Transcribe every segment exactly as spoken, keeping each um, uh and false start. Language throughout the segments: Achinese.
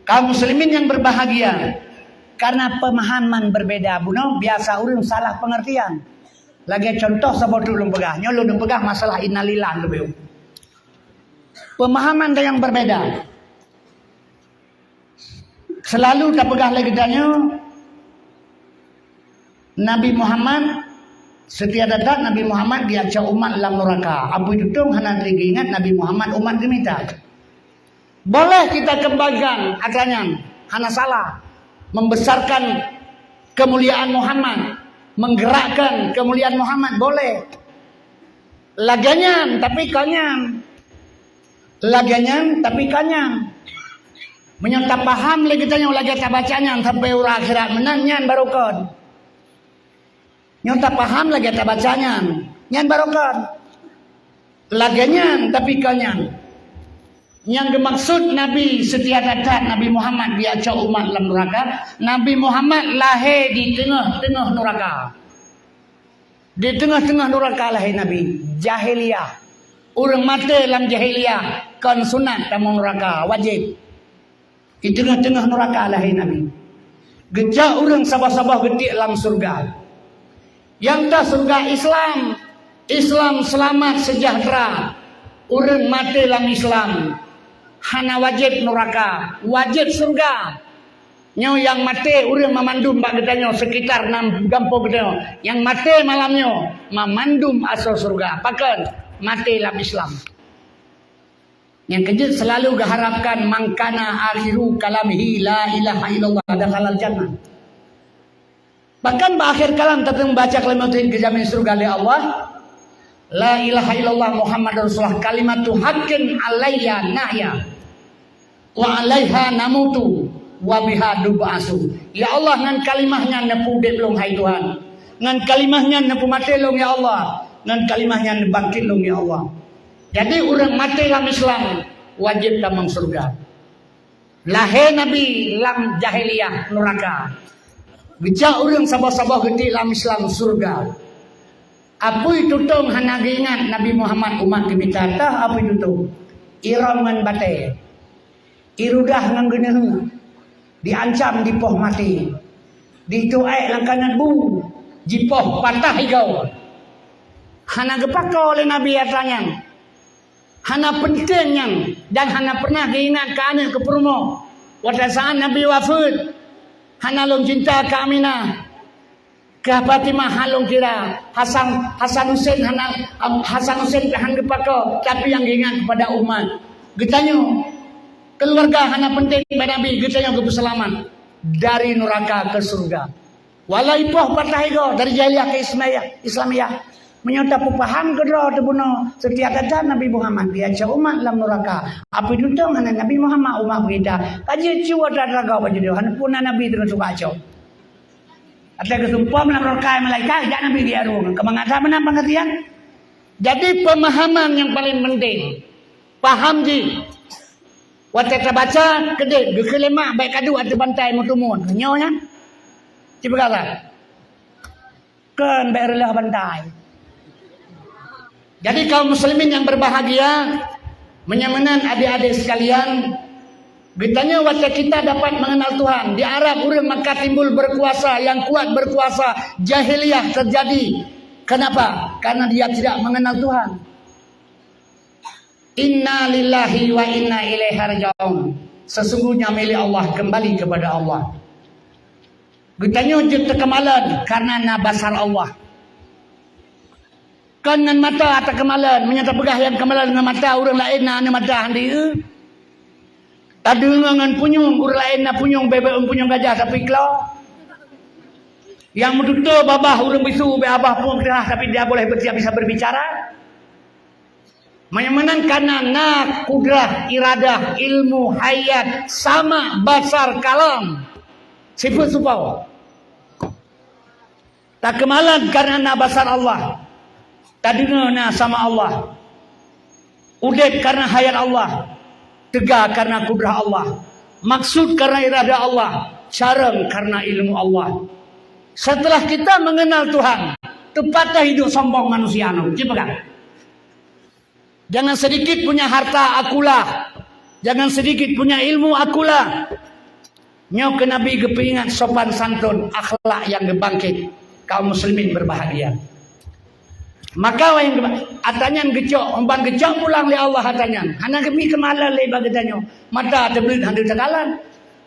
Kaum muslimin yang berbahagia, karena pemahaman berbeda, bunoe biasa ureuëng salah pengertian. Lagée contoh saboh teuk lôn peugah, nyoe lôn peugah masalah innalillah leubeh. Pemahaman yang berbeda. Selalu tapeugah lé geutanyoe, Nabi Muhammad, seutia that-that Nabi Muhammad geuyue cok umat lam nuraka. Apui tutong hana lé geuingat Nabi Muhammad umat geumita. Boleh kita kembangkan atra nyan, hana salah. Membesarkan kemuliaan Muhammad, menggerakkan kemuliaan Muhammad, boleh. Lagée nyan, tapi kon nyan. Lagée nyan, tapi kon nyan. Meunyoe tapaham lé geutanyoe lagée tabaca nyan sampai uroe akhirat meunan, nyan barô kon. Nyoe tapaham lagée tabaca nyan, nyan barô kon. Lagée nyan, tapi kon nyan. Nyang geumaksud Nabi seutia that-that Nabi Muhammad geuyue cok umat lam nuraka, Nabi Muhammad lahé di teungoh-teungoh nuraka. Di teungoh-teungoh nuraka lahé Nabi, jahiliyah. Ureuëng maté lam jahiliyah kon sunat tamong nuraka, wajéb. Di teungoh-teungoh nuraka lahé Nabi. Geucok ureuëng saboh-saboh geutiek lam syeuruga. Nyang ka syeuruga Islam, Islam seulamat seujahteura. Ureuëng maté lam Islam hana wajéb nuraka, wajéb syeuruga. Nyoe nyang maté ureuëng mamandum bak geutanyoe seukitar nam gampông geutanyoe. Nyang maté malam nyoe mamandum asoe syeuruga. Pakon? Maté lam Islam. Nyang keujeuet selalu geuharapkan, "Man kana akhiru kalamihi la ilaha illallah dakhalal jannah." Bahkan bak akhir kalam tateumbaca kalimat tauhid geujamin syeuruga lé Allah, "La ilaha illallah Muhammadur Rasulullah kalimatu haqqin alayya nahya wa alaiha namutu wa biha nub'asu." Ya Allah, ngon kalimah nyan neupeuudeb lôn hai Tuhan. Ngon kalimah nyan neupeumaté lôn ya Allah. Ngon kalimah nyan neubangkét lôn ya Allah. Jadi ureuëng maté lam Islam wajéb tamong syeuruga. Lahé Nabi lam jahiliyah nuraka. Geucok ureuëng saboh-saboh geutiek lam Islam syeuruga. Apui tutong hana geuingat Nabi Muhammad umat geumita, teuh apui tutong. Irong ngon batée. Irudah ngon geuneuheuek. Diancam dipoh maté. Dituek lam kanyat bu. Jipoh patah igoe. Hana geupako lé Nabi atra nyan. Hana peunteng nyan dan hana pernah geuingat keu aneuëk keu peurumoh. Watée saát Nabi wafeuet, hana lôn cinta keu Aminah, keu Fatimah hana lôn kira, Hasan, Hasan Husein hana, Hasan Husein pih hana geupako, tapi nyang geuingat keupada umat. Geutanyoe, keuluwarga hana peunteng bak Nabi, geutanyoe geupeuseulamat dari nuraka keu syeuruga. Walau ipoh patah igoe dari jahiliyah ke Islamiyah, Islamiyah. Meunyoe tapeupaham keudroe teubunoe seutia that-that Nabi Muhammad, geuyue cok umat lam nuraka. Apui tutong hana Nabi Muhammad umat beurita. Ka jeuet cue atra-atra gob bak judeuh, hana puna Nabi teungoh suka cok. Atra geusumpom lam nuraka malaikat, jak Nabi geuyue arung. Keumangat that meunan peungeurtian? Jadi peumahaman nyang paleng peunteng. Paham jih. Watée tabaca, keudeh, geukheun lé mak, bék kaduek ateueh bantai meutumun. Nyoe nyan. Ci peugah lah. Kon bék reuloh bantai. Jadi kaum muslimin yang berbahagia, meunyoe meunan adik-adik sekalian, geutanyoe watée kita dapat mengenal Tuhan, di Arab ureuëng maka timbul berkuasa, yang kuat berkuasa, jahiliyah terjadi. Kenapa? Karena dia tidak mengenal Tuhan. Inna lillahi wa inna ilaihi raji'un. Sesungguhnya milik Allah, kembali kepada Allah. Geutanyoe jeuet takeumalon karena na basar Allah. Kon ngon mata takeumalon, meunyoe tapeugah nyang keumalon ngon mata, ureuëng laén na aneuëk mata handi eu. Tadeungoe ngon punyueng, ureuëng laén na punyueng bebek, punyueng gajah tapi klo. Nyang meututoe babah ureuëng bisu, bék babah pueng keurah, tapi dia boleh ber-, dia bisa berbicara. Meunyoe meunan kana na kudrah, iradah, ilmu, hayat, sama, basar, kalam. Sifeuet supau. Takeumalon karena na basar Allah. Tadeungoe na sama Allah. Udeb karena hayat Allah. Teuga karena kudrah Allah. Maksud karena iradah Allah. Carong karena ilmu Allah. Setelah kita mengenal Tuhan, teupat dah hidup sombong manusia nyoe. Ci peugah. Jangan sedikit punya harta, akulah. Jangan sedikit punya ilmu, akulah. Nyoe keu Nabi geupeuingat sopan santun, akhlak nyang geubangkét. Kaum muslimin berbahagia. Maka wayang geuba-, ata nyan geucok, ban geucok pulang lé Allah ata nyan. Hana geubri keumalon lé bak geutanyoe. Mata teubleuet hana takalon.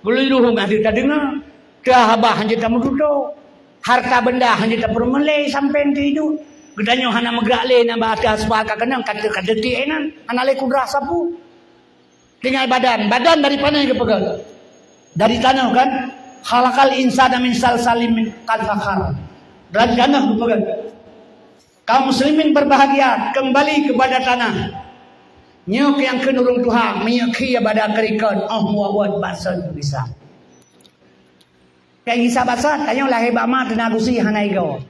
Bulu ruhueng hana tadeungoe. Teuhaba hana tameututoe. Harta benda hana tapeurumeulé sampoe teuiduek. Geutanyoe hana meugrak lé na bak atas sapa ka keunong, ka teu-, ka teutik inan. Hana lé kudrah sapeue. Tinggai badan. Badan dari pane geupeugöt? Dari tanoh kan? Khalaqal insana min salsalin min kal fakhar. Dari tanoh geupeugöt. Kaum muslimin berbahagia, kembali kepada tanah. Nyoe nyang kheun ureuëng tuha, meunyoe khie bada keurikon, oh muwawat bak sön bisa. Kayak gisa basa, tanyoe lahé bak ma teuna gusi hana igoe.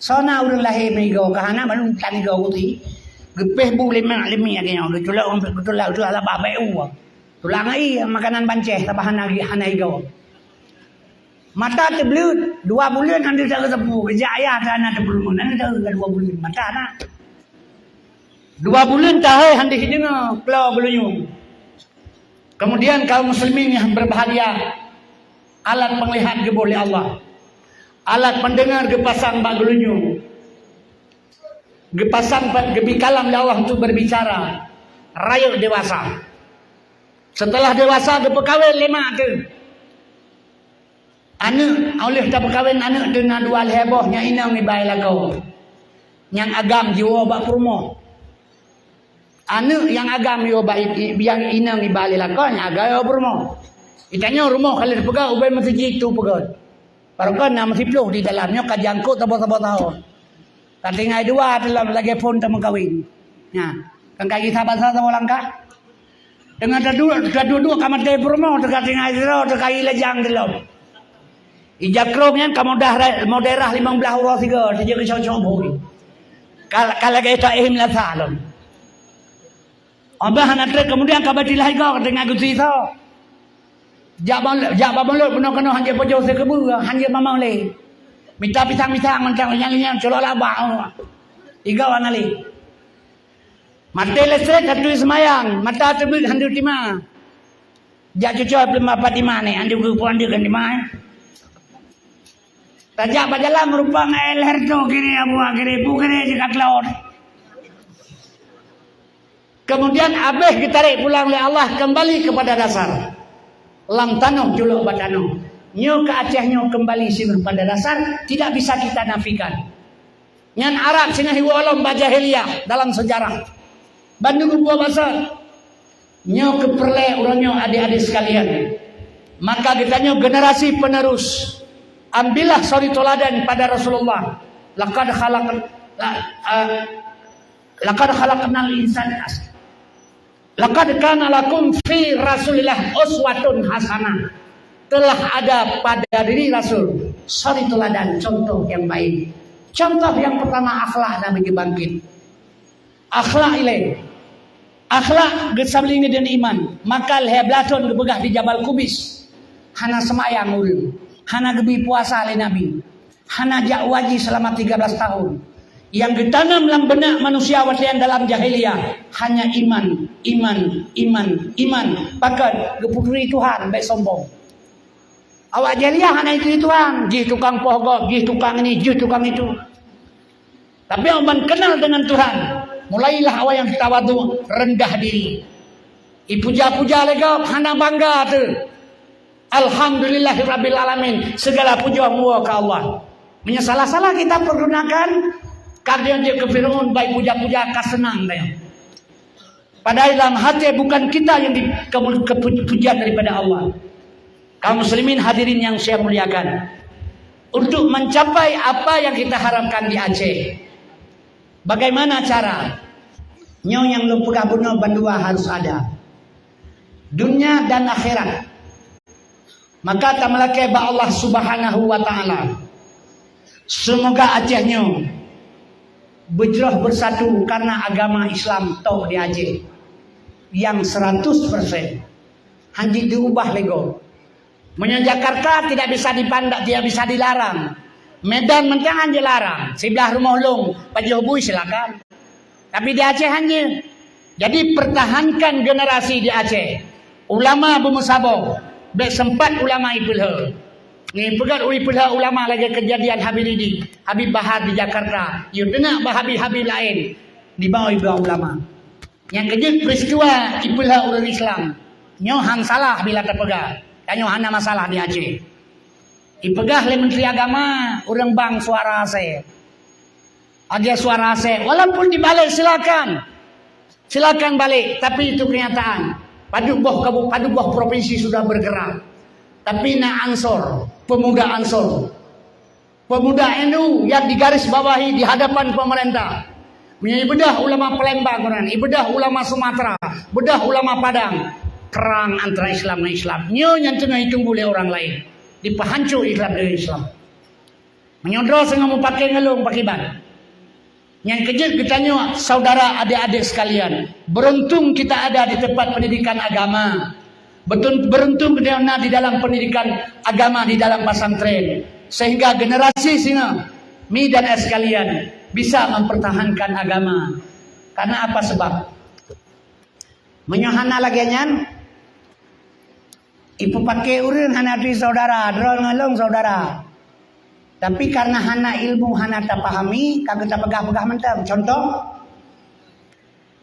Soe na ureuëng lahé meuigoe, ka hana bandum tan igoe gusi. Geupéh bu lemak-lemik lagée nyoe, geutulak, geutulak, geutulak labah bak u. Tulak ngai makanan banceh, sabab hana, hana igoe. Mata teubleuet, dua buleuen hana teuseupue, geujak ayah teuh hana teupeureumeun, hana teuh dua buleuen, mata na. Dua buleuen tahé hana teudeungoe, klo geulunyueng. Kemudian kaum muslimin yang berbahagia, alat penglihat geuboh lé Allah. Alat pendengar geupasang bak geulunyueng. Geupasang pa-, geubri kalam lé Allah untuk berbicara. Rayeuk dewasa. Setelah dewasa geupeukawén lé mak teuh. Aneuëk, óh lheueh tapeukawén aneuëk teuh na dua lhée boh nyang inong iba i lakoe. Nyang agam jiwoe bak peurumoh. Aneuëk nyang agam yoh bak i-, i-, nyang inong iba lé lakoe, nyang agam yoh peurumoh. Geutanyoe rumoh ka lheueh teupeugöt, ubé meuseujid tu peugöt. Barokon na meusiplôh di dalam nyoe ka jangkot saboh-saboh tahun. Ka tinggai dua dalam lagée phon tameukawen. Nyan, kan ka gisa basa saboh langkah. Teungoh taduek, taduek-duek ka maté peurumoh, teuka tinggai sidroe, teuka i lajang dilom. Ija krong nyan ka mudah ra-, mudah rah limong blaih uroe sigoe, sijak keucok-cok bui. Ka, ka lagée taéh meulasa lom. Abah hana treb, kemudian ka batilah igoe, ka tinggai gusi soe. Jak bal-, jak bak mulod, bunoe keunoe hanjeuet pajoh sikeubeue, hanjeuet mamang lé. Mita pisang-pisang, mantong nyang-nyang, culok labah. Igoe hana lé. Maté listrik, hana turi seumayang, mata teubiet, hana turi tima. Jak cucoe peuleumbah Fatimah nyan, andeuk keu peue andeuk keu Fatimah, eh. Tajak bak jalan meurumpok ngon leher tu, kiri abu, kiri bu, kiri jeuet ka keulot. Kemudian habéh geutarek pulang lé Allah kembali kepada dasar. Lam tanoh culok bak tanoh. Nyoe keu Aceh nyoe kembali sibeuna pada dasar, tidak bisa kita nafikan. Nyan Arab singoh iwoe lom bak jahiliyah dalam sejarah. Bandum rupa basa. Nyoe keupeureulee uroe nyoe, adik-adik sekalian. Maka geutanyoe generasi penerus, ambillah suri teladan pada Rasulullah. Laqad khalaq-, la-, eh, laqad khalaqnal insana Laqad kana lakum fi Rasulillah uswatun hasanah. Telah ada pada diri Rasul suri teladan, contoh yang baik. Contoh yang pertama, akhlak Nabi geubangkét. Akhlak ilée. Akhlak geusabeulinggi deungon iman. Maka lhée blaih thon geupeugah di Jabal Kubis. Hana seumayang ureuëng. Hana geubri puasa lé Nabi. Hana jak haji selama tiga belas tahun. Nyang geutanam lam beunak manusia watée nyan dalam jahiliyah hanya iman, iman, iman, iman. Pakon? Geupeuturi Tuhan, bék sombong. Awak jahiliyah hana ituri Tuhan, jih tukang poh gob, jih tukang ini, jih tukang itu. Tapi awak ban kenal dengan Tuhan, mulailah awak nyang tawadu, rendah diri. Ipuja-puja lé gob, hana bangga teuh. Alhamdulillahirabbil alamin, segala puja muwoe keu Allah. Meunyoe salah-salah kita pergunakan, ka lheueh jeuet keu Firaun, baik puja-puja ka seunang tanyoe. Padahal dalam hati bukan kita yang di-, kepu-, kepu-, pujian daripada Allah. Kaum muslimin hadirin yang saya muliakan, untuk mencapai apa yang kita harapkan di Aceh, bagaimana cara? Nyoe nyang lôn peugah bunoe bandua harus ada. Dunia dan akhirat. Maka tameulakée bak Allah Subhanahu wa Ta'ala. Semoga Aceh nyoe beujroh beusatu karena agama Islam toh di Aceh nyang seratus persen. Hana jiubah lé gob. Meunyoe Jakarta tidak bisa dipandang, tidak bisa dilarang. Medan mantong hana jilarang. Siblah rumoh lôn, pajoh bui silakan. Tapi di Aceh hana. Jadi pertahankan generasi di Aceh. Ulama beumeusaboh, Bék seumpat ulama ipeulhö. Ngipeugöt ipeulhö ulama lagée keujadian Habib Ridi, Habib Bahar di Jakarta. Yue teunak bak Habib-Habib laén dibawa iba ulama. Nyang keujeuet peristiwa ipeulhö ureuëng Islam. Nyoe han salah bila tapeugah. Tanyoe hana masalah di Aceh. Ipeugah lé Menteri Agama ureuëng bank suara asée. Ada suara asée, walaupun dibalik silakan. Silakan balik, tapi itu kenyataan. Padub boh kabu-, padub boh provinsi sudah bergerak. Tapi na Ansor, pemuda Ansor. Pemuda N U yang digarisbawahi di hadapan pemerintah. Meunyoe ibeudôh ulama Palembang keunan, ibeudôh ulama Sumatera, beudôh ulama Padang. Perang antara Islam dengan Islam. Nyoe nyang teungoh ditunggu lé orang lain. Dipahancô Islam dengan Islam. Meunyoe droe singoh meupaké ngon lôn pakiban. Nyang keujeuet geutanyoe, saudara adik-adik sekalian, beruntung kita ada di tempat pendidikan agama. Betul, beruntung kita na di dalam pendidikan agama di dalam pesantren, sehingga generasi singoh, mi dan es sekalian, bisa mempertahankan agama. Karena apa sebab? Meunyoe hana lagée nyan, ipeupaké ureuëng hana teuh saudara, droe ngon lôn saudara. Tapi karena hana ilmu, hana tapahami, ka geuta peugah-peugah mantong. Contoh,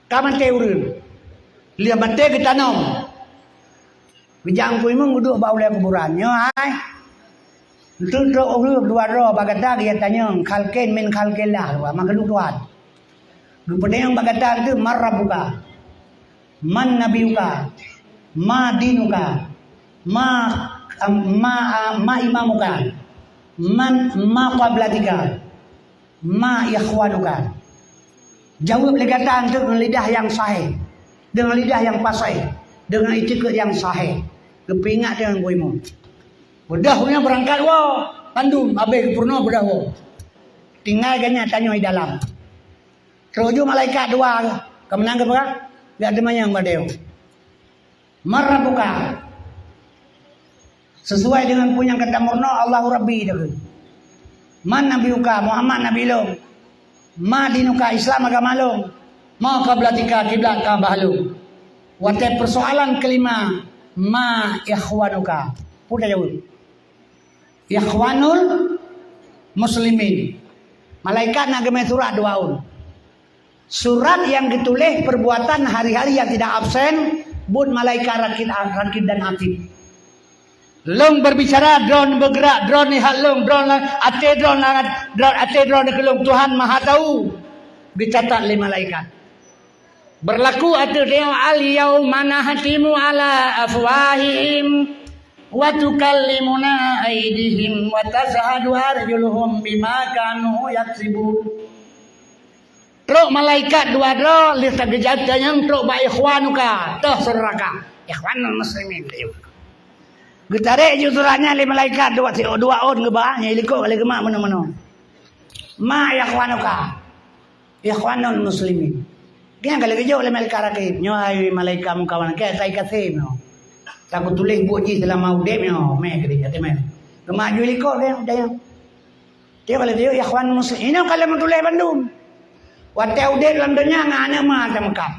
ka maté ureuëng, lheueh maté geutanom. Geujak Teungku Imum geuduek bak ulée kuburan. Nyoe hai, enteuk trok ureuëng dua droe bak gata geutanyong, khalqin min khalqillah, makhluk Tuhan. Geupeutanyong bak gata enteuk, "Man rabbuka? Man nabiyuka? Ma dinuka? Ma, ma, ma imamuka? Man, ma qiblatika? Ma ikhwanuka?" Jaweueb lé gata enteuk deungon lidah nyang sahé, deungon lidah nyang paséh, deungon itikeuet nyang sahé. Geupeuingat deungon Teungku Imum. Beudôh nyan beurangkat woe, bandum habéh geupeurunoe beudôh woe. Tinggai geuhnyan tanyoe di dalam. Trok ju malaikat dua, ka meunan geupeugah, jak teumanyong bak tanyoe. "Man rabbuka?" Sesuai dengan peue nyang ka tameurunoe, "Allahu Rabbi," takheun. "Man nabiyuka?" "Muhammad nabi lôn." "Ma dinuka?" "Islam agama lôn." "Ma qiblatika?" "Kiblat Ka'bah lôn." Watée persoalan kelima, "Ma ikhwanuka?" Peue tajaweueb? Ikhwanul Muslimin. Malaikat na geumé surat dua ôn. Surat nyang geutuléh perbuatan hari-hari nyang tidak absen, buet malaikat Rakid, Rakid dan Atid. Lôn berbicara, droeneuh bergerak, droeneuh lihat lôn, droeneuh la-, até droeneuh langat, droeneuh até droeneuh keu lôn, Tuhan Maha Tahu. Geucatat lé malaikat. Berlaku ateueh tanyoe, "Al-yauma nakhtimu ala afwahihim wa tukallimuna aidihim wa tasyhadu arjuluhum bima kanu yaksibun." Trok malaikat dua droe, lheueh tageujak tanyong trok bak ikhwanuka, toh syedara ka. Ikhwanul muslimin. Geutarek ju surat nyan lé malaikat dua, dua ôn geuba, nyang likot lé geumat meunoe-meunoe. "Ma ikhwanuka?" "Ikhwanul muslimin." Nyang ka lheueh geujok lé malaikat Rakid. Nyoe hai malaikat meukawan, keu sai kasém nyoe. Takeutuléh buet jih seulama udeb nyoe, mé keudeh, até mé. Geumat ju likot lé, udah nyoe. Tiep kali tiep, ikhwan muslim. Inoe ka lheueh meutuléh bandum. Watée udeb lam donya ngon aneuk ma tameukab.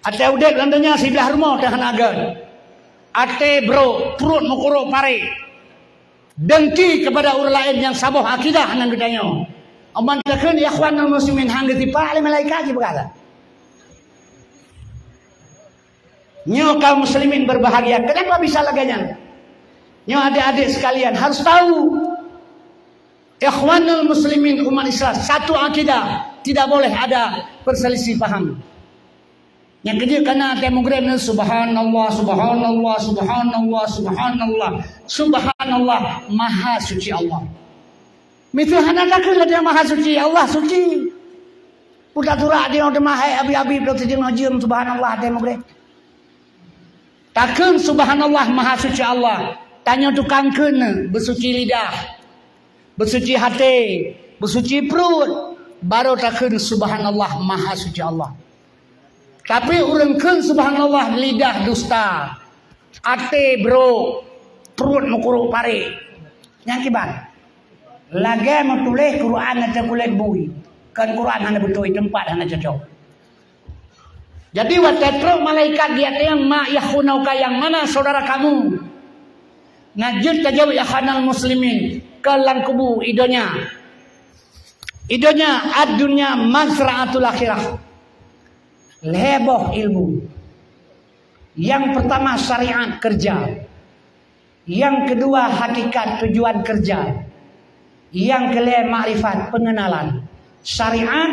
Watée udeb lam donya siblaih rumoh teuh hana gét. Até brok, pruet meukurok parek. Dengki kepada ureuëng laén nyang saboh akidah ngon geutanyoe. Aman takheun ikhwanul muslimin han geusipak lé malaikat jipeugah. Nyoe kaum muslimin berbahagia. Kenapa bisa lagée nyan? Nyoe adik-adik sekalian harus tahu. Ikhwanul muslimin umat Islam satu akidah, tidak boleh ada perselisih paham. Nyang keujeuet kana teuh mugreb nyan, "Subhanallah, subhanallah, subhanallah, subhanallah, subhanallah, maha suci Allah." Miseue hana takheun lagée maha suci, Allah suci. Puta surat dia teuma hai abi-abi ploh teujeung jeuem subhanallah teuh mugreb. Takheun subhanallah maha suci Allah. Tanyoe tukang kheun beusuci lidah, beusuci até, beusuci pruet, barô takheun subhanallah maha suci Allah. Tapi ureuëng kheun subhanallah lidah dusta, até brok, pruet meukurok parek. Nyang kiban? Lagée meutuléh Quran ateueh kulét bui. Kon Quran hana beutôi, teumpat hana cocok. Jadi watée trok malaikat geutanyong, "Ma ikhwanuka, yang mana saudara kamu?" Lanjut tajaweueb ya khanal muslimin, keu lam kubu i donya. I donya ad-dunya mazra'atul akhirah. Lhèe boh ilmu. Yang pertama syariat kerja. Yang kedua hakikat tujuan kerja. Yang keulhèe makrifat pengenalan. Syariat,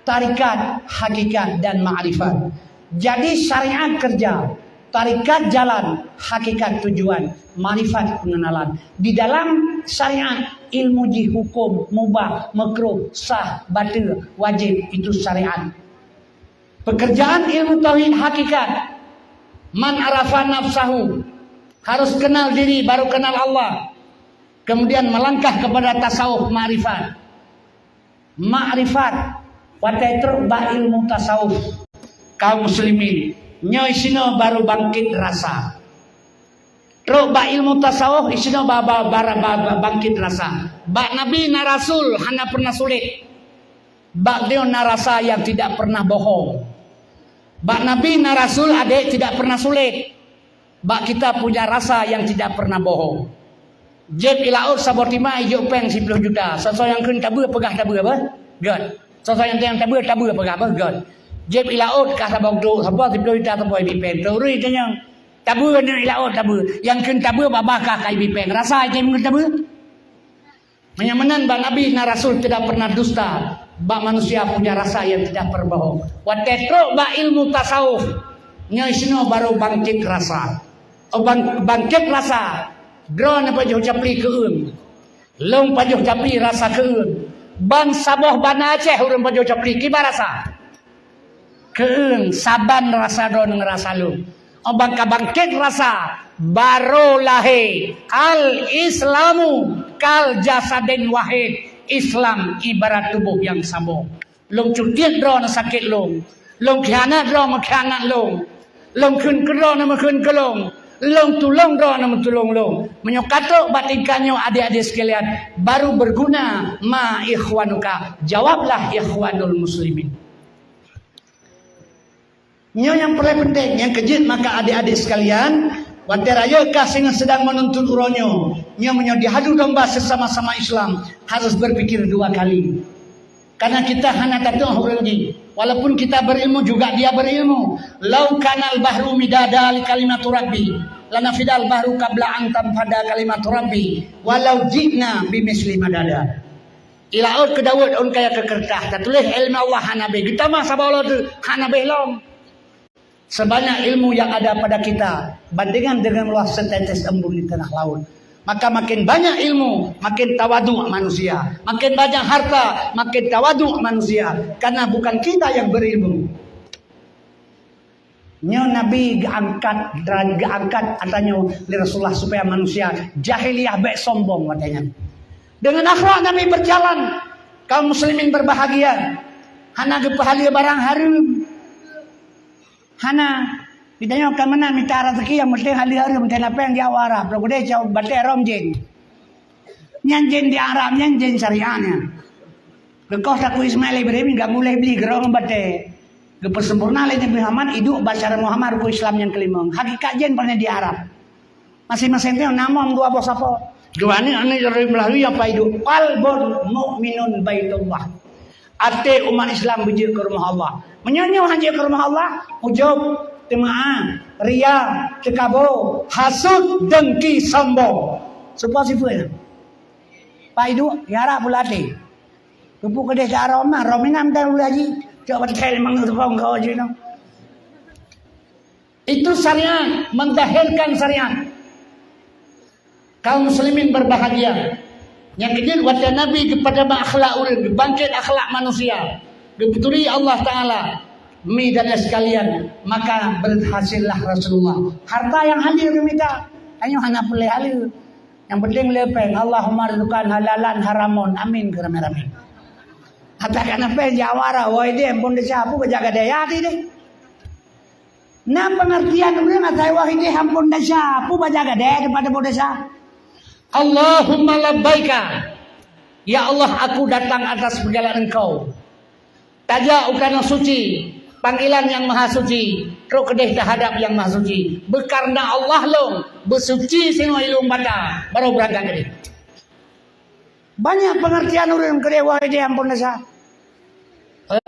tarikat, hakikat dan makrifat. Jadi syariat kerja, tarikat jalan, hakikat tujuan, makrifat pengenalan. Di dalam syariat ilmu jih hukum, mubah, makruh, sah, batil, wajib, itu syariat. Pekerjaan ilmu tauhid hakikat. Man arafa nafsahu, harus kenal diri baru kenal Allah. Kemudian melangkah kepada tasawuf makrifat. Makrifat, watèe trok bak ilmu tasawuf. Kaum muslimin, nyoe sinoe baru bangkit rasa. Trok bak ilmu tasawuf, i sinoe ba, ba, ba, ba, ba, bangkit rasa. Bak nabi na rasul hana pernah sulet. Bak geutanyoe na rasa yang tidak pernah bohong. Bak nabi na rasul adek tidak pernah sulet. Bak kita punya rasa yang tidak pernah bohong. Jép i laôt saboh timah ijok péng siploh juta. Soe-soe nyang kheun tabeue peugah tabeue beuh? Göt. Soe-soe nyang tabeue, tabeue peugah beuh? Göt. Jép i laôt ka saboh duek, saboh siploh juta saboh ibi péng. Teuri tanyong. Tabeue nyoe i laôt tabeue. Nyang kheun tabeue babah ka, ka ibi péng. Rasa item kheun tabeue? Meunyoe meunan bak nabi na rasul tidak pernah dusta, bak manusia punya rasa yang tidak pernah bohong. Watèe trok bak ilmu tasawuf, nyoe sinoe baru bangkit rasa. Oh, bang-, bangkit rasa, droeneuh pajoh capli keueun. Lôn pajoh capli rasa keueun. Ban saboh Banda Aceh ureueng pajoh capli, kiban rasa. Keueun saban rasa droeneuh ngon rasa lôn. Óh ban ka bangkét rasa, barô lahé. Al-Islamu kal jasadin wahid. Islam ibarat tuboh nyang saboh. Lôn cutiet droeneuh sakét lôn. Lôn khianat droeneuh meukhianat lôn. Lôn kheun keu droeneuh meukheun keu lôn. Lôn tulông droeneuh meutulông lôn. Meunyoe ka trok bak tingkat nyoe, adik-adik sekalian, baru berguna ma ikhwanuka. Jawablah ikhwanul muslimin. Nyoe nyang paleng penting, nyang keujeuet maka adik-adik sekalian, watée rayeuk kah singoh sedang menuntut uroe nyoe, nyoe meunyoe diadu domba sesama-sama Islam, harus berpikir dua kali. Karena kita hana tatu'oh ureuëng jih. Walaupun kita berilmu, juga dia berilmu. "Lau kanal bahru midada li kalimatu rabbi, lanafidal bahru qabla an tanfada kalimatu rabbi, walau ji'na bimitsli madada." I laôt keu daweuet ôn kayée keu keureutah, tatuléh iéleumé Allah hana beh. Geutamah saboh uroe teuk hana beh lom. Sebanyak ilmu yang ada pada kita, bandingan dengan luas setetes embun di tengah laut. Maka makin banyak ilmu, makin tawaduk manusia. Makin banyak harta, makin tawaduk manusia. Karena bukan kita yang berilmu. Nyoe Nabi geuangkat, geuangkat atra nyoe lé Rasulullah supaya manusia jahiliyah bék sombong watée nyan. Dengan akhlak Nabi berjalan, kaum muslimin berbahagia. Hana geupeuhaleue barang hareuem. Hana. Geutanyoe ka meunan mita raseuki, nyang penting haleue hareuem, meuteun lapeng di awak Arab. Lôn keudeh caweueb batée rom jén. Nyan jén di Arab, nyan jén syariat nyan. Geukoh takue Ismail Ibrahim, gak mulai beli geurong batée. Geupeusempurna lé Nabi Muhammad, iduek bak syariat Muhammad rukun Islam nyang keulimong. Hakikat jén pané di Arab. Maséng-maséng teuh na mong dua boh sapo. Dua ni aneuk dari Melayu yang paiduek. Qalbun mukminun baitullah. Até umat Islam beujeuet keu rumoh Allah. Meunyoe nyoe han jeuet keu rumoh Allah, ujub, teumeu'ah, ria, teukabo, hasut, dengki, sombong. Seupôt sifeuet nyan. Paiduek, ya rab pula até. Keupeue keudeh cak rom mah, rom inam dan ulah jih. Cok batée limong seupôt kau jih nyoe. Itu syariat, mendahirkan syariat. Kaum muslimin berbahagia. Nyang keujeuet watée Nabi geupeudamah akhlak ureuëng, geubangkét akhlak manusia, geupeuturi Allah Taala, mi dan sekalian, maka berhasillah Rasulullah. Harta nyang haleue geumita, tanyoe hana peureulée haleue. Nyang penting lé péng, Allahumma rzuqan halalan haramon. Amin keu ramé-ramé. Ata kana péng jawara, wahai deh, ampôn desya, peue bajak gadée ya ti deh. Na pengertian ureuëng asai wahai deh ampôn desya, peue bajak gadée daripada boh desya. Allahumma labbaika. Ya Allah, aku datang atas panggilan Engkau. Tajak u Tanah Suci, Panggilan Yang Maha Suci, trok keudeh teuhadap Yang Maha Suci. Beukareuna Allah lôn, beusuci singoh ilôn bata, barô beurangkat keudeh. Banyak pengertian ureuëng keudeh wahai di ampun desa.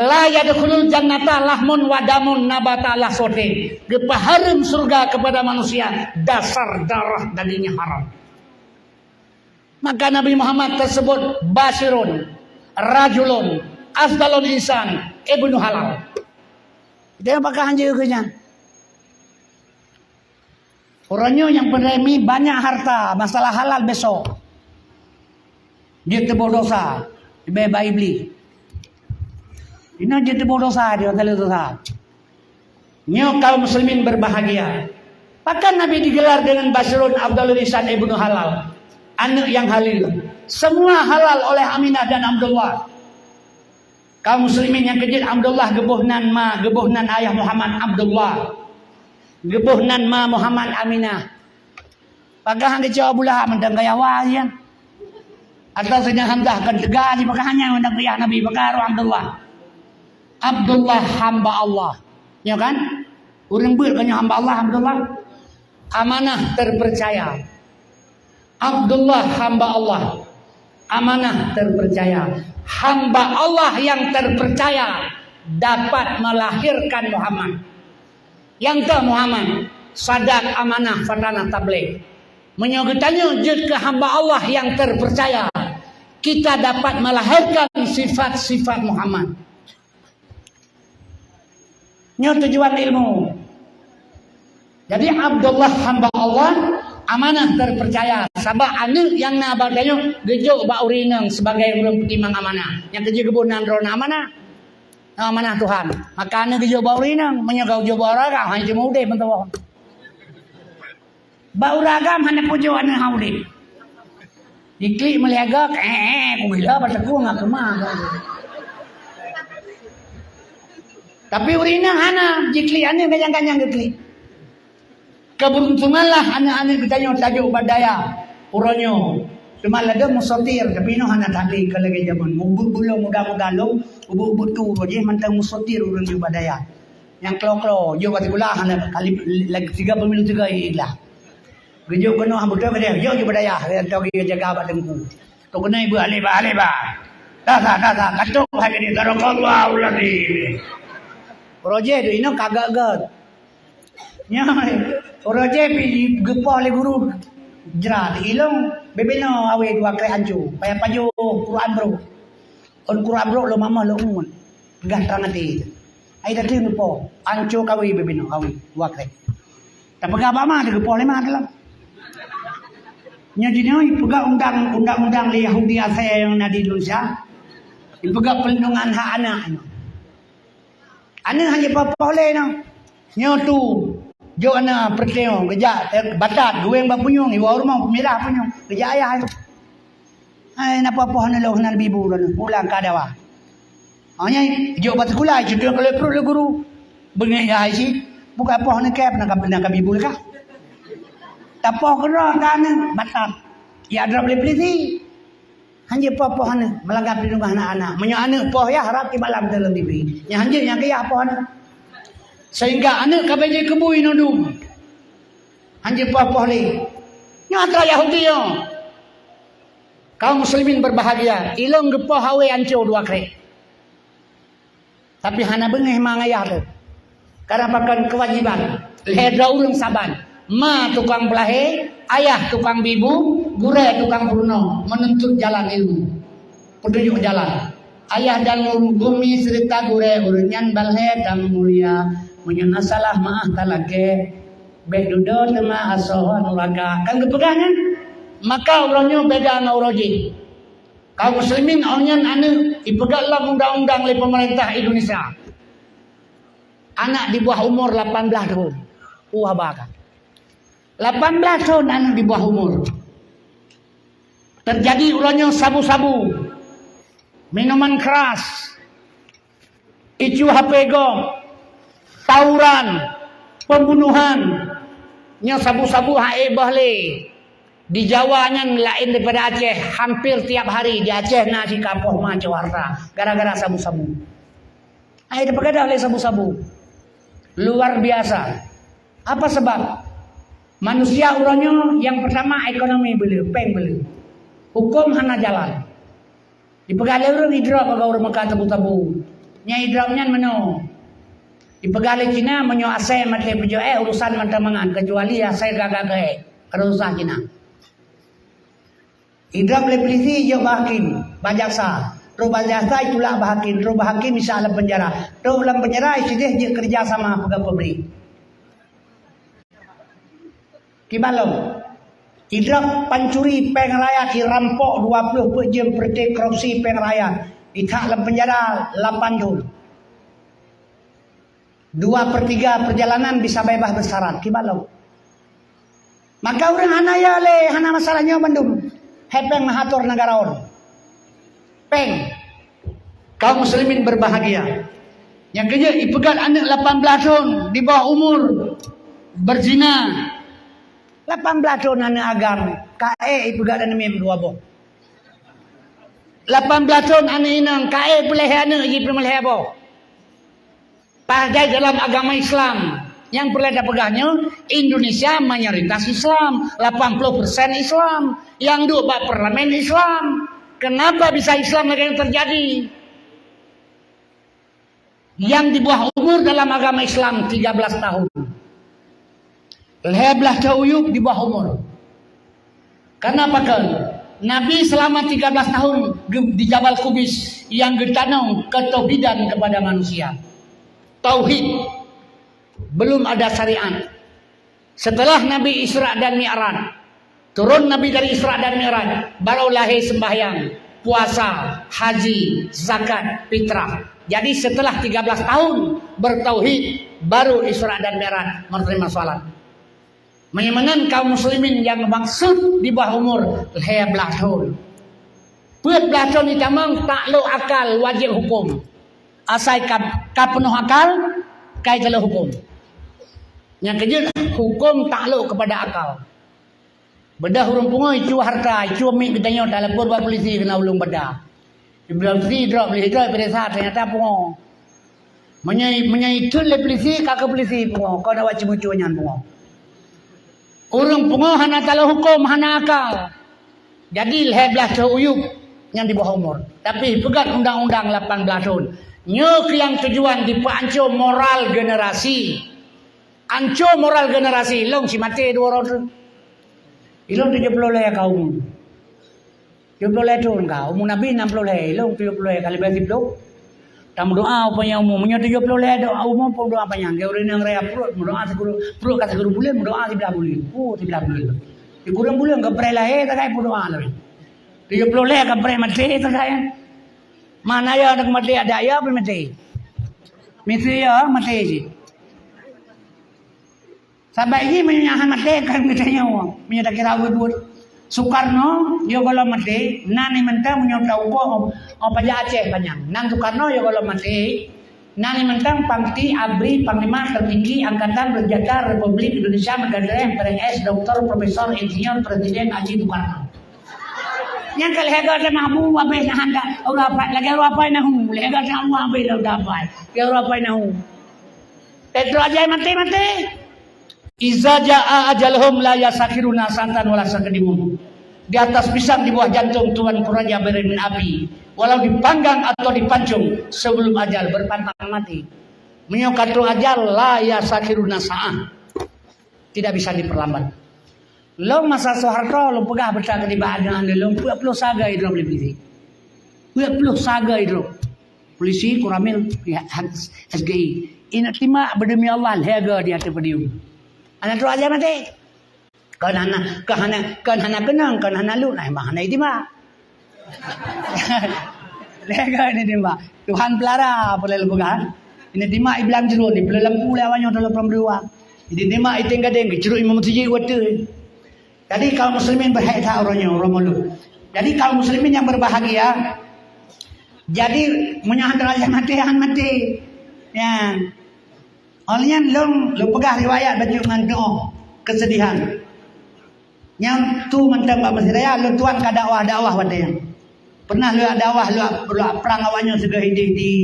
La yadkhulul jannata lahmun wa damun nabata ala sote. Geupeuhareuem syurga kepada manusia dasar darah dagingnya haram. Maka Nabi Muhammad tersebut basyirun, rajulun, afdalul insan, ibnu halal. Dia pakai hanjeuet keu nyan. Uroe nyoe nyang peuremi banyak harta, masalah halal besok. Jeuet teuboh dosa, leubeh ba Iblih. Inoe jeuet teuboh dosa, dia kata dosa. Nyoe kaum muslimin berbahagia. Pakon Nabi digelar dengan Basyirun Abdul Lisan Ibnu Halal, aneuk nyang halal. Semua halal oleh Aminah dan Abdullah. Kaum muslimin nyang keujeuet, Abdullah geuboh nan ma, geuboh nan ayah Muhammad Abdullah. Geuboh nan ma Muhammad Aminah. Pakon han geucok Abu Lahab mantong keu Yawa nyan. Atau Saidina Hamzah kan teuga jih, pakon han nyan mantong keu ayah Nabi, pakon roh Abdullah. Abdullah hamba Allah. Nyo kan? Ureuëng beuet kan nyo hamba Allah, Abdullah. Amanah terpercaya. Abdullah hamba Allah, amanah terpercaya. Hamba Allah yang terpercaya dapat melahirkan Muhammad. Nyang toh Muhammad, sadak, amanah, fatana, tabligh. Meunyoe geutanyoe jeuet keu hamba Allah yang terpercaya, kita dapat melahirkan sifat-sifat Muhammad. Nyoe tujuan ilmu. Jadi Abdullah hamba Allah, amanah terpercaya. Sabab aneuk nyang na bak tanyoe geujok bak ureuëng inong sebagai ureuëng peutimang amanah. Nyang keujeuet geuboh nan droe na amanah. Na amanah Tuhan. Maka aneuk geujok bak ureuëng inong, meunyoe ka geujok bak ureuëng agam, hana teuma udeb meutuwah. Bak ureuëng agam hana pujok aneuk hana udeb. Diklik meuliaga, eh, eh, kugila bak teungku ngon keumah. Tapi ureuëng inong hana, jiklik aneuk ganyang-ganyang geuklik. Keberuntunganlah aneuk-aneuk geutanyoe tajok bak dayah uroe nyoe. Teuma ladôm musotir, tapi inoe hana that lé ka lagée jameun. Mubuet bulong muda-muda lom, ubeut-ubeut tu uroe jih mantong musotir ureuëng jih bak dayah. Nyang klo-klo, jok bak sikula hana kali lagi tiga pemilu tiga ilah. Geujok keunoe beutôi keudeh, jok ju bak dayah, nyang toh geujaga bak teungku. Toh keunoe ibu aleba, aleba. Tasa, tasa, katok hai geude, sadaqallahul azim. Uroe jih tu inoe ka gét-gét. Nyan, uroe jih pi geupoh lé guru jrat, ilong bebeno awe dua krek ancu, payah pajoh Quran brok. Ôn Quran brok lom mamah lom umun. Peugah trang até. Ai dateueng geupoh, anco kawe bebeno awe, dua krek. Tapeugah bak ma teuh geupoh lé ma teuh lom. Nyoe jinoe peugah undang, undang-undang lé Yahudi asai nyang na di Indonesia. Ipeugah perlindungan hak anak nyoe. Aneuk hana jipoh-poh lé nyoe. Nyoe tu, jok aneuk peureuté nyoe, geujak, eh, batat, geuwéng bak punyueng, iwoe u rumoh, peumirah punyueng, geujak ayah nyoe. Hai, na poh-poh aneuk lôn hana bibu lôn, pulang ka dawa. Ha, nyan, jok bak sikula, cutoe keu lé pruet lé guru. Beungéh ya hai cit, buka poh aneuk kép, na ka, na ka bibu lé ka. Tapoh keudroe ka aneuk, batat. Ya drob lé polisi. Hanjeuet poh-poh aneuk, meulanggar peurlindungan aneuk-aneuk. Meunyoe aneuk poh yah, rab tieb malam dalam T V. Nyang hanjeuet nyang keu yah poh aneuk. Sehingga aneuk ka bèk jeuet keu bui nudum. Hanjeuet poh-poh lé. Nyoe atra Yahudi nyoe. Kaum muslimin berbahagia, ilong geupoh awe anco dua krek. Tapi hana beungéh ma ngon ayah teuh. Karena pakon keuwajiban lhèe droe ureueng saban. Ma tukang peulahé, ayah tukang bibu, gurèe tukang peurunoe, meununtut jalan ilmu. Peutunjuk jalan. Ayah dan guru, gumi seureuta gurèe, ureueng nyan ban lhèe dan mulia. Meunyoe na salah, meu'ah talakèe. Bèk dudoe teuma asoe nuraka. Kan geupeugah nyan? Maka uroe nyoe beda ngon uroe jih. Kaum muslimin, awak nyan aneuk ipeugah lom undang-undang lé peumeurintah Indonesia. Aneuk di bawah umur lapan belas thon. Uh, haba ka. Lapan belas thon aneuk di bawah umur. Terjadi uroe nyoe sabu-sabu, minuman keras, icu H P gob, tawuran, pembunuhan. Nyoe sabu-sabu hai boh lé. Di Jawa nyan laén daripada Aceh, hampir tiap hari di Aceh na sikapoh ma cok harta gara-gara sabu-sabu. Hai, tapeugadôh lé sabu-sabu. Luar biasa. Apa sebab? Manusia uroe nyoe nyang pertama ekonomi beuleu, péng beuleu. Huköm hana jalan. Ipeugah lé ureuëng idrop bak ureuëng Mekah tabu-tabu. Nyang idrop nyan meunoe. Ipeugah lé Cina meunyoe asèe maté peujoe urusan mantong mangat, keucuali asèe gaga keuhai. Ka susah Cina. Idrop lé pulisi jok bak hakim, bak jaksa. Trok bak jaksa itulak bak hakim, trok bak hakim isa lam penjara. Trok lam penjara isideh jeuet kerja sama peugah pabrik. Kiban lom. Idrop pancuri péng rakyat, irampok dua ploh peuet jeuem, praktek korupsi péng rakyat. Ithak lam penjara lapan thon. Dua per tiga perjalanan bisa bebas bersyarat. Kiban lom. Maka ureuëng hana ya lé, hana masalah nyoe bandum. Hai péng meuatur negara ôn. Péng. Kaum muslimin berbahagia. Nyang keujeuet ipeugét aneuëk lapan blaih thon di bawah umur berzina. Lapan blaih thon aneuëk agam, kaék ipeugét aneuëk mim dua boh. Lapan blaih thon aneuëk inong, kaék peulhèe aneuëk jih peumeulhèe boh. Padahai dalam agama Islam, nyang peureulèe tapeugah nyoe, Indonesia mayoritas Islam, lapan puluh persen Islam, nyang duek bak parlemen Islam. Kenapa bisa Islam lagèe nyan terjadi? Nyang di bawah umur dalam agama Islam tiga belas tahun. Lhèe blaih thon uyueb di bawah umur. Karena pakon? Nabi selama tiga belas tahun ge-, di Jabal Kubais nyang geutanong ketauhidan kepada manusia. Tauhid. Belum ada syariat. Setelah Nabi Isra dan Mi'raj, turun Nabi dari Isra dan Mi'raj, baru lahé sembahyang, puasa, haji, zakat, fitrah. Jadi setelah tiga belas tahun bertauhid, baru Isra dan Mi'raj, menerima salat. Meunyoe meunan kaum muslimin nyang maksud di bawah umur lhèe blaih thon. Peuet blaih thon itamong taklok akal wajéb huköm. Asai ka, ka peunoh akal, ka italok huköm. Nyang keujeuet huköm taklok kepada akal. Beudôh ureuëng pungo icue harta, icue miet geutanyoe, talapor bak pulisi keunan ulôn bada. Iblih pulisi drop, lheuh drop ipeuriksa, ternyata pungo. Meunyoe, meunyoe itheun lé pulisi, ka keu pulisi pungo, kon awak ceumeucue nyan pungo. Ureuëng pungo hana talok huköm, hana akal. Jadi lhèe blaih thon uyueb nyang di bawah umur. Tapi peugét undang-undang lapan blaih thon. Nyoe keuh nyang tujuan dipeuancô moral generasi. Ancô moral generasi, lôn si maté dua uroe teuk. Ilôn tujoh ploh lhèe ka umu. Tujoh ploh lhèe thon ka, umu Nabi nam ploh lhèe, ilôn tujoh ploh lhèe ka leubeh siploh. Tameudoa upanya umu, meunyoe tujoh ploh lhèe do umu pun doa panyang. Keu ureuëng nyang raya pruet, meudoa sikuru, pruet ka sikuru buleuen, meudoa siblaih buleuen. Oh, siblaih buleuen. Sikureueng buleuen ka preh lahé takai pun doa lom. Tujoh ploh lhèe ka preh maté takai. Mana ya aneuk maté, ada ya pun maté. Misi ya maté cit. Sabab jih meunyoe hana maté kan geutanyoe. Meunyoe takira buet-buet. Soekarno, yo gohlom maté, nan ni mantong meunyoe taukoh, oh, pajak Aceh panyang. Nan Soekarno, yo gohlom maté, nan ni mantong Pangti Abri Panglima Tertinggi Angkatan Bersenjata Republik Indonesia Merdeka, P R S, Doktor, Profesor, Insinyur, Presiden Haji Soekarno. Nyang ka lhèe goe teuma bu, habéh nahan dah. Ureuëng apai, lagèe ureuëng apai nahu. Lhèe goe teuma bu, habéh lom dah apai. Lagèe ureuëng apai nahu. Teuma ajai maté-maté. Iza jaa ajaluhum la yastakhiruna sa'atan wa la yastaqdimun. Di atas pisang di bawah jantung Tuanku Raja Bering bin Abi, walau dipanggang atau dipancung, sebelum ajal berpantang mati. Meunyoe ka trok ajal, la yastakhiruna sa'ah. Tidak bisa diperlambat. Lôn masa Soeharto, lôn peugah beuta keu nibak aneuk-aneuk lôn, peuet ploh saga idrop lé pulisi. Peuet ploh saga idrop. Pulisi, Koramil, ya, S G I. Ingat timak, beudemi Allah, lhèe goe di ateueh podium. Hana trok ajai maté. Kon hana, kon hana, kon hana keunong, kon hana luek, nah, memang hana itimak. Lhèe goe ni timbak. Tuhan pelara, apa lé peugah. Ini timak iblang jurun, ni peuleueh lampu lé awak nyoe dalam pelam dua. Ini timak iting gadeng, geucuruk imam masjid watèe. Jadi kaum muslimin berhak that uroe nyoe, uroe Maulud. Jadi kaum muslimin yang berbahagia. Jadi meunyoe hana raya maté, han maté. Ya. Óh lheueh nyan lôn, lôn peugah riwayat bacut ngon doa kesedihan. Nyang tu mantong bak Mesir Raya, lôn tuan ka dakwah-dakwah watèe nyan. Pernah lôn dakwah, lôn, lôn prang awak nyoe sigoe Hidi-Hidi,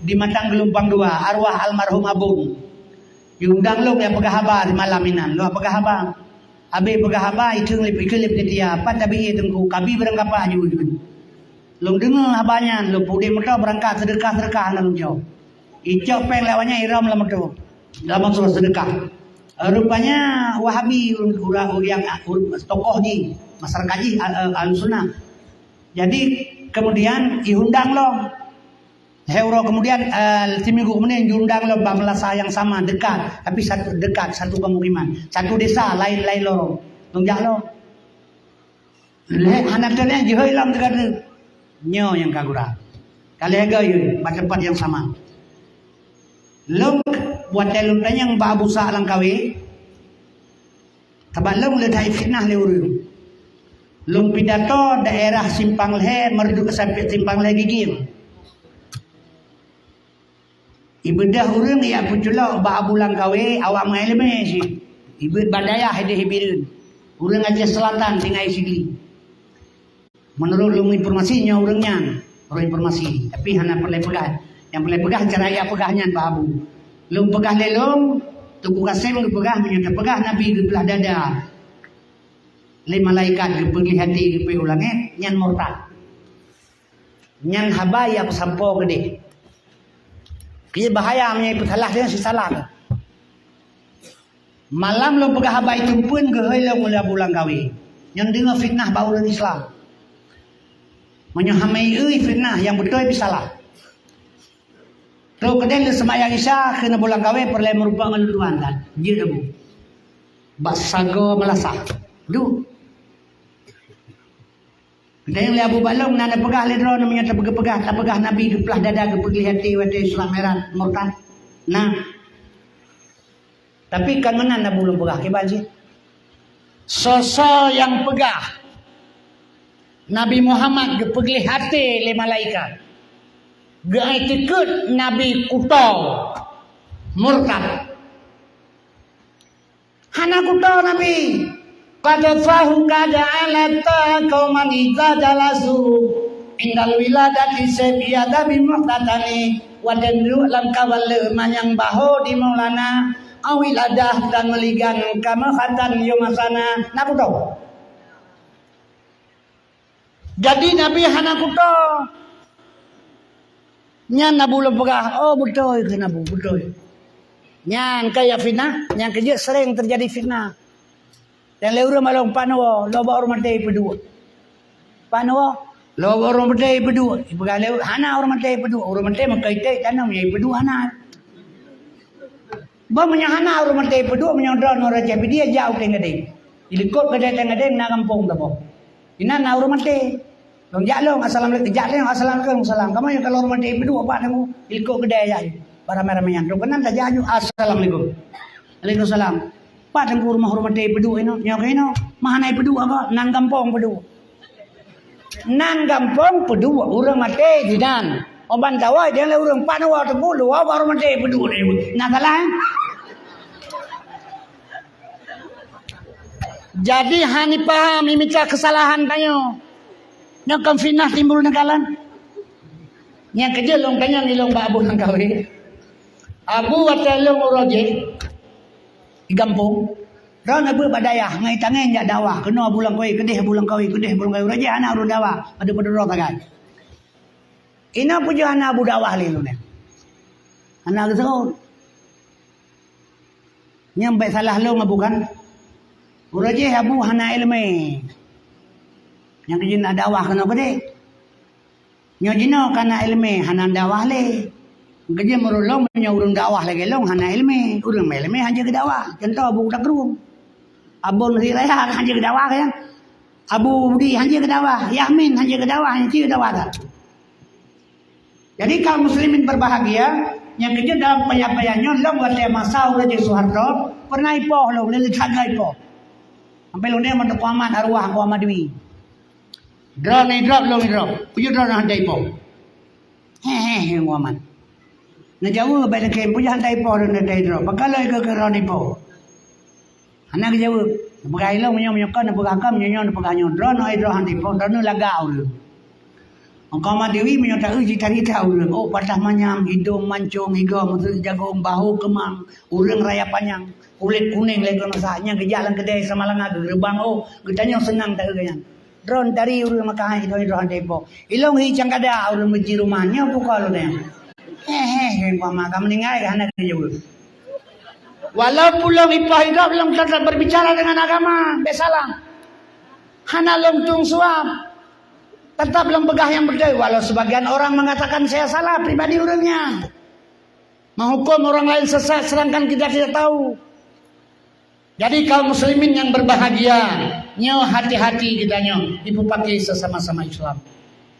di Matang Geulumpang Dua, arwah almarhum Abon. Jiundang lôn jak peugah haba di malam inan, lôn peugah haba. Abéh peugah haba, ikheun lé, ikheun lé panitia, "Pat tabi, Teungku, kabi barangkapat ju." Lôn deungoe haba nyan, lôn peuudép moto beurangkat seudeukah-seudeukah na lôn jok. Icok péng lé awak nyan, irhom lam moto, lam moto seudeukah. Rupanya Wahabi, ureuëng, ureuëng, ureuëng, tokoh jih, masyarakat jih, Ahlussunnah. Jadi, kemudian iundang lom. Lhée uroe kemudian, eh, siminggu kemudian jiundang lom bak meulasah nyang sama, dekat, tapi satu, dekat, satu pemukiman, satu desa, laén-laén lorong. Lôn jak lom. Lhée hana teuh lé jihôi lom teuka treuk. Nyoe nyang ka gura. Ka lhée goe yue bak teumpat nyang sama. Lôn, watée lôn tanyong bak Abu Sa Langkawi, sabab lôn le that fitnah lé ureuëng. Lôn pidato daerah Simpang Lhée, Meureuduek sampai Simpang Lhée Gigieng. Ibeudôh ureuëng ijak peuculok bak Abu Langkawi, awak meuiéleumé cit. Ibeuet bak dayah idéh Bireuen. Ureuëng Aceh Selatan tinggai Sigli. Meunurot lôn informasi nyoe ureuëng nyan, ureuëng informasi, tapi hana peureulée peugah. Nyang peureulée peugah cara ijak peugah nyan bak Abu. Lôn peugah lé lôn, Teungku Kasem geupeugah, meunyoe tapeugah Nabi geupeulah dada lé malaikat, geupeugléh até, geupeuék u langét, nyan murtad. Nyan haba nyang peusampoe keudeh. Keu bahaya meunyoe ipeusalah, nyan sisalah. Malam lôn peugah haba iteumpuen geuhôi lôn ulée Abu Langkawi. Nyan deungoe fitnah bak ureuëng Islam. Meunyoe hana ieu fitnah, nyang beutôi pih salah. Trok keudeh lheueh seumayang Isya, kheun Abu Langkawi, "Peureulée meurumpok ngon lôn tuan kan?" Jeuet Abu. Bak sagoe meulasah. Duek. Geutanyong lé Abu bak lôn, na neupeugah lé droeneuh meunyoe tapeugah, tapeugah Nabi geupeulah dada, geupeugleh até watée Isra Mi'raj, murtad? Na. Tapi kon meunan Abu lôn peugah, kiban cit. Soe-soe nyang peugah Nabi Muhammad geupeugleh até lé malaikat, geuiktikeut Nabi kuto, murtad. Hana kuto Nabi. Qad fahu qad alata qauman idza jalasu indal wiladati sabiya dabi muhtatani. Watée duek lam kawan le manyang baho di Maulana, awiladah dan meuligan kameuhatan yomasana. Na kuto. Jadi Nabi hana kuto. Nyan Abu lôn peugah, "Oh, beutôi," kheun Abu, "beutôi." Nyan ka ya fitnah, nyang keujeuet sering terjadi fitnah. Dan lé ureuëng malông, "Pat neuwoe, lôn bak ureuëng maté peuduek." "Pat neuwoe, lôn bak ureuëng maté peuduek." Ipeugah lé, "Hana ureuëng maté peuduek, ureuëng maté meukai tét tanam, nyang peuduek hana." Bah meunyoe hana ureuëng maté peuduek, meunyoe droeneuh ureuëng Aceh Pidie jak u Teng Gadeng. Ilikot keudè Teng Gadeng na gampông saboh. Inan na ureuëng maté. Lôn jak lôn, "Assalamualaikum." Jak lôn, "Assalamualaikum." "Salam." "Kamoe nyoe ka lôn ureuëng maté peuduek, Pak, teuh." Ilikot keudè jak. Barame-rame nyan. Trok keunan tajak aju, "Assalamualaikum." "Waalaikumsalam." "Pat teuh rumoh ureuëng maté peuduek inoe?" "Nyoe keunoe." "Meuhana peuduek apa?" "Nan gampông peuduek." Nan gampông peuduek ureuëng maté dinan. Oban tawoe lé ureuëng, "Pat neuwoe teupeu, lôn bak ureuëng maté peuduek." Na salah, eh? Jadi hana paham imita keusalahan tanyoe. Nyoe kon fitnah timbul neukalon. Nyang keujeuet lôn tanyong ilôn bak Abu Langkawi. Abu, watée lôn uroe jih di gampông, droeneuh beuet bak dayah ngon itangen jak dakwah. Keunoe Abu Langkawi, keudeh Abu Langkawi, keudeh Abu Langkawi. Uroe jih hana ureuëng dakwah, padub-padub droe sagai. Inoe peue jeuet hana Abu dakwah lé lôn nyan? Hana geuseuôt. Nyan bék salah lôn Abu kan? Uroe jih Abu hana iéleumé. Nyang keujeuet na dakwah keunoe keudeh. Nyoe jinoe ka na iéleumé, hana dakwah lé. Keujeuet meurulông meunyoe ureuëng dakwah lagée lôn hana iéleumé, ureuëng meuiéleumé hana geudakwah. Cuntoh Abu Takrueng. Abon Sri Raya hana geudakwah, ya. Abu Budi hana geudakwah, Yahmin hana geudakwah, hana geudakwah dah. Jadi kaum muslimin berbahagia, nyang keujeuet dalam payah-payah nyoe lom watée masa uroe jih Soeharto, pernah ipoh lom, lé that ipoh. Sampai lôn nyoe meuteupeu amat arwah Abu Ahmad Dwi. Droeneuh idrop, lôn idrop. Peue jeuet droeneuh hana ipoh? He, he, he, Muhammad. Neujaweueb bak leukem, peue jeuet hana ipoh, droeneuh hana idrop? Pakon lôn ikeu-ikeu droeneuh ipoh? Hana geujaweueb. Neupeugah ilôn meunyoe, meunyoe kon neupeugah kon, meunyoe nyoe neupeugah nyoe. Droeneuh idrop hana ipoh, droeneuh lagak ureuëng. Maka ma Dewi meunyoe taeu jicarita ureuëng, oh, patah manyam, hidong mancong, igoe meuseu jagong, bahu keumang, ureuëng raya panyang, kulét kunéng lagée keunoe sa, nyang geujak lam keudée sama langa geureubang, oh, geutanyoe seunang taeu geuh nyan. Droen tari ureuëng maka hai droen droen depo. Ilong hi cangkada ureuëng meuji rumah nyoe buka lôn nyoe. He he he, mama ka meuninggai ka hana geujaweueb. Walaupun lôn ipoh idop, lôn tetap berbicara dengan agama, bek salah. Hana lôn tueng suap. Tetap lôn peugah nyang beutôi, walau sebagian orang mengatakan saya salah, pribadi ureuëng nyan. Menghukum orang lain sesat sedangkan kita tidak tahu. Jadi kaum muslimin yang berbahagia, nyoe hati-hati geutanyoe, ibu pakai sesama-sama Islam.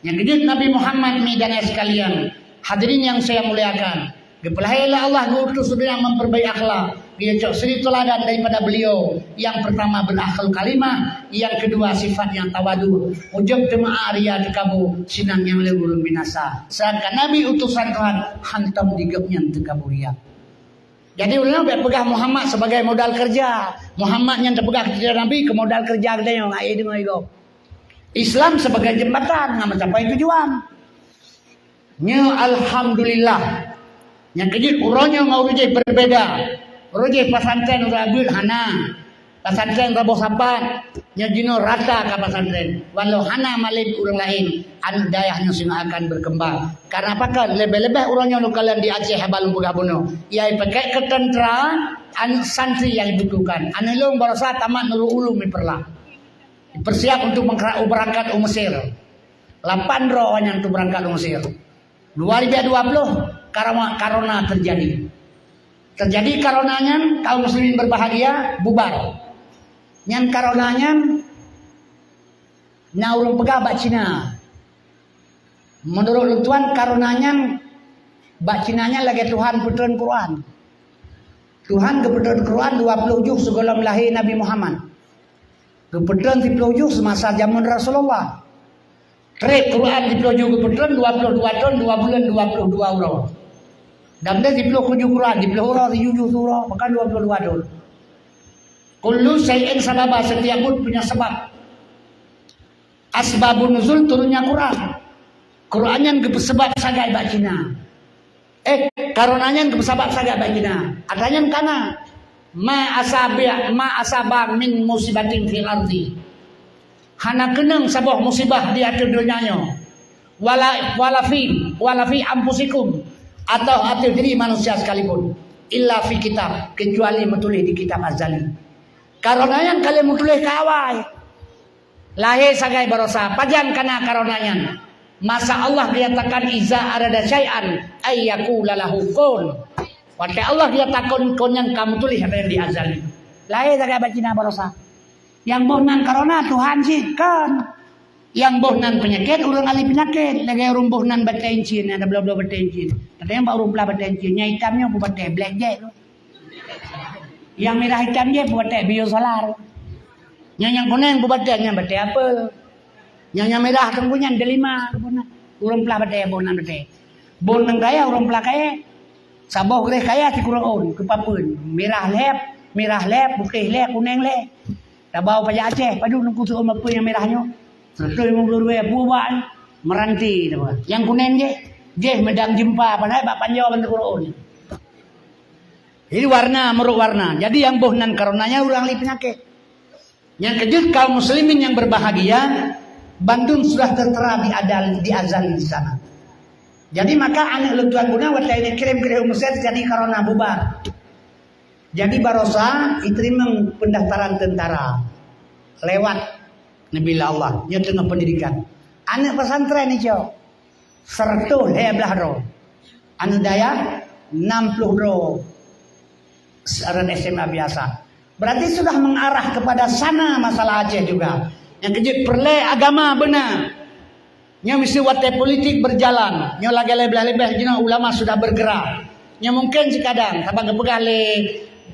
Nyang keujeuet Nabi Muhammad mi dan sekalian, hadirin yang saya muliakan, geupeulahé lé Allah geuutus dunia memperbaik akhlak, geuyue cok suri teladan daripada beliau. Yang pertama berakhlak karimah, yang kedua sifat yang tawadu, ujub teuma ria teukabu, sinan nyang lé ureuëng binasa. Sedangkan Nabi utusan Tuhan hantom di gobnyan teukabu ria. Jadi ulama bek peugah Muhammad sebagai modal kerja. Muhammad nyang teupeugah kepada Nabi keu modal kerja geutanyoe ngai deungon igob. Islam sebagai jembatan ngon mencapai tujuan. Nyoe alhamdulillah. Nyang keujeuet uroe nyoe ngon uroe jih berbeda. Uroe jih pesantren uroe abeuet hana. Pesantren Raboh Sapat, nyoe jinoe rata ka pesantren. Walau hana malem ureuëng laén, aneuk dayah nyoe singoh akan berkembang. Karena pakon? Leubeh-leubeh uroe nyoe lôn kalon di Aceh haba lôn peugah bunoe. Yai pakai keu tentera, aneuk santri yang dibutuhkan. Aneuk lôn barosa tamat Nurul Ulum di Perlah. Dipersiap untuk mengkra-, berangkat u Mesir. Lapan droe nyan tu berangkat u Mesir. Dua ribu dua puluh, karena, karena terjadi. Terjadi karena nyan, kaum muslimin berbahagia, bubar. Nyan karena nyan, na ureuëng peugah bak Cina. Menurut lôn tuan, karena nyan, bak Cina nyan lagée Tuhan peutreun Quran. Tuhan geupeutreun Quran dua puluh juh sigohlom lahé Nabi Muhammad. Geupeutreun siplôh juh semasa jameun Rasulullah. Treb Quran siplôh juh geupeutreun dua puluh dua thon, dua buleuen, dua puluh dua uroe. Dan deh siplôh tujoh Quran, siplôh uroe, sijuh juh uroe, bahkan dua puluh dua thon. Kullu syai'in sababa, setiap buet punya sebab. Asbabun nuzul turunnya Quran. Quran nyan geupeusabab sagai bak Cina. Eh, karena nyan geupeusabab sagai bak Cina. Atra nyan kana. Ma asaba, ma asaba min musibatin fil ardi. Hana keunong saboh musibah di ateueh donya nyoe. Wala, wala fi, wala fi anfusikum, atau ateueh diri manusia sekalipun. Illa fi kitab, kecuali meutuléh di kitab azali. Karena nyan ka lheueh meutuléh keu awai. Lahé sagai barosa, pajan kana karena nyan. Masa Allah geuyatakan iza arada syai'an ayyakula lahu kun. Watée Allah geuyatakan kun nyan ka meutuléh haba nyang di azali. Lahé sagai bak Cina barosa. Nyang boh nan karena Tuhan cit kan. Nyang boh nan peunyakét ureuëng ahli peunyakét, lagée ureuëng boh nan batée incin, ada bloe-bloe batée incin. Ada nyang bak ureuëng plah batée incin, nyang itam nyoe peubatée black jack. Nyang mirah itam jih peubatée biosolar. Nyang, nyang kunéng peubatée nyang batée apel. Nyang, nyang mirah teungku nyan delima. Ureuëng plah batée boh nan batée. Boh nan kaya ureuëng plah kaya. Saboh greh kaya sikureueng ôn keupapeuen. Mirah lheb, mirah lheb, putéh lheb, kunéng lheb. Tabau pajak Aceh, padub neuk khusos meupeu nyang mirah nyoe. Seratus lima puluh ribu buah, meranti, nyang kunéng jih, jih meudang jeumpa, padahai bak panjoe ban teukureueng. Jadi warna, meurok warna. Jadi nyang boh nan karenanya ureuëng ahli peunyakét. Nyang keujeuet kaum muslimin yang berbahagia, bandum sudah tertera di adal, di azal di sana. Jadi maka aneuk leutuan guna watée ini kirim-kirim u Mesir jadi karena bubar. Jadi barosa iteurimong pendaftaran tentara lewat Nabi Allah, nyoe teungoh pendidikan. Aneuk pesantren icok seratus lhée blah droe. Aneuk dayah enam puluh droe. Seorang S M A biasa. Berarti sudah mengarah kepada sana masalah Aceh juga. Nyang keujeuet peureulée agama beuna. Nyoe misi watée politik berjalan. Nyoe lagée leubeh-leubeh jinoe ulama sudah bergerak. Nyoe mungkin sikadang, sabab geupeugah lé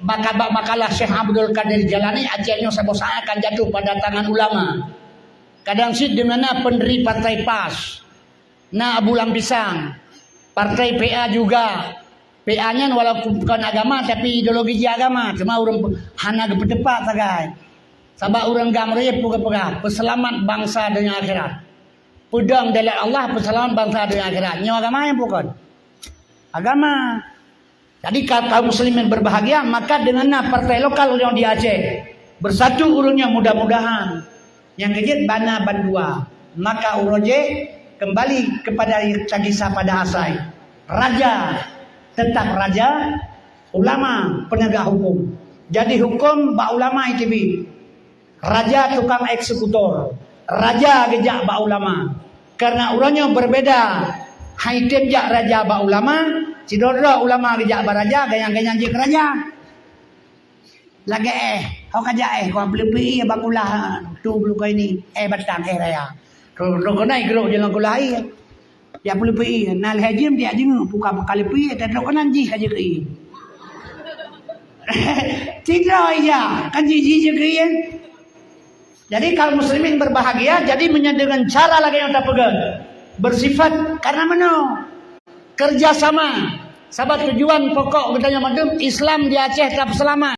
maka-, bak makalah Syekh Abdul Qadir Jalani, Aceh nyoe saboh saat akan jatuh pada tangan ulama. Kadang cit di mana pendiri Partai pas, na Abu Lam Pisang, Partai P A juga. P A nyan walaupun bukan agama, tapi ideologi jih agama. Cuma ureuëng pe-, hana geupeuteupat sagai. Sabab ureuëng GAM raya peugah-peugah, peuseulamat bansa donya akhirat. Peudong dalil Allah peuseulamat bansa donya akhirat. Nyoe agama nyang bukon? Agama. Jadi ka-, kaum muslimin berbahagia, maka deungon na partai lokal nyang di Aceh bersatu ureuëng nyoe, mudah-mudahan nyang keujeuet bana bandua, maka uroe jih kembali kepada kisah pada asai. Raja tetap raja, ulama penegak hukum. Jadi hukum bak ulama iteubiet. Raja tukang eksekutor, raja geujak bak ulama. Karena uroe nyoe berbeda, hai tem jak raja bak ulama, sidroe-droe ulama geujak bak raja, ganyang-ganyang jeuet keu raja. Lagée éh, ho ka jak éh, kon peuleupi ié bak kulah, tu bulu kau ini, éh batang, éh raya. Rokok naik gerok jalan kulah ié. Ya peuleupi ié, na lhée jeuem jak jeungeuk, buka kali pi, tetrok keunan jih ka jeuet keu ié. Sidroe ija, kan jih jih jeuet keu ié. Jadi kaum muslimin berbahagia, jadi meunyoe deungon cara lagée nyang tapeugah, bersifat karena meunoe, kerjasama. Sabab tujuan pokok geutanyoe mandum Islam di Aceh teupeuseulamat.